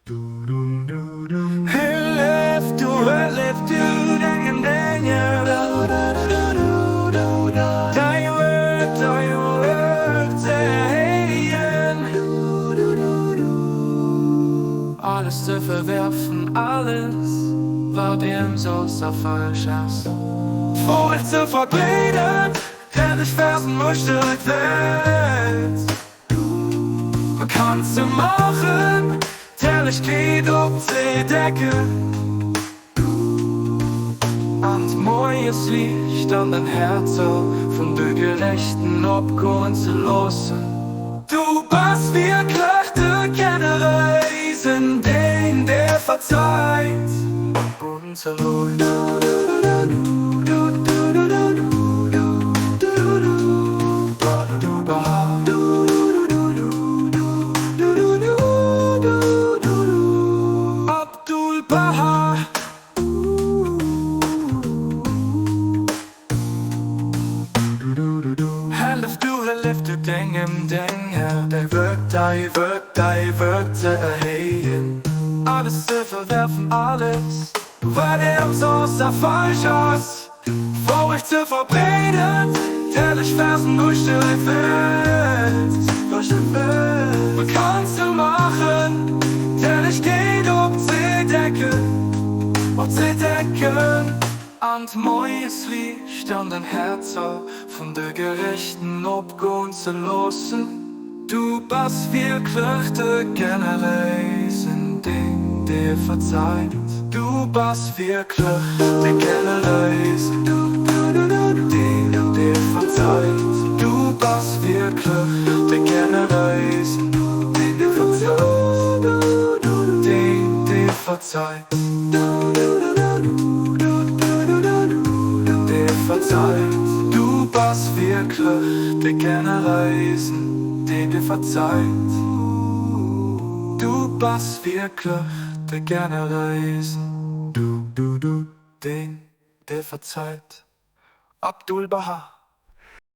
Hëllef du, hëllef du dengem Dénger, däi Wuert, däi Wuert ze erhéijen. Alles ze verwerfen, alles, wat ëmsoss a falsch ass. D'Wourecht ze verbreeden, d'helleg Versen uechter d'Welt. Bekannt ze maachen, d'Herrlechkeet opzedecken an d'Moiesliicht an den Häerzer vun de Gerechten opgoen ze loossen. Du bass wierklech de Generéisen, deen der verzeit. Abdu'l-Bahá. Hëllef du, hëllef du dengem Dénger, däi Wuert, däi Wuert, däi Wuert ze erhéijen. Alles ze verwerfen, alles, wat ëmsoss a falsch ass, d'Wourecht ze verbreeden, d'helleg Versen uechter d'Welt, uechter d'Welt bekannt ze maachen, d'Hellegkeet opzedecken, opzedecken. An d'Moiesliicht an den Häerzer vun de Gerechten opgoen ze loossen. Du bass wierklech de Generéisen, deen dir verzeit. Du bass wierklech de Generéisen, deen dir verzeit. Du bass wierklech de Generéisen, deen dir verzeit. Deen dir verzeit. Dir verzeit. Du bass wierklech de Generéisen, deen dir verzeit. Du bass wierklech de Generéisen, deen dir verzeit. Abdu'l-Bahá.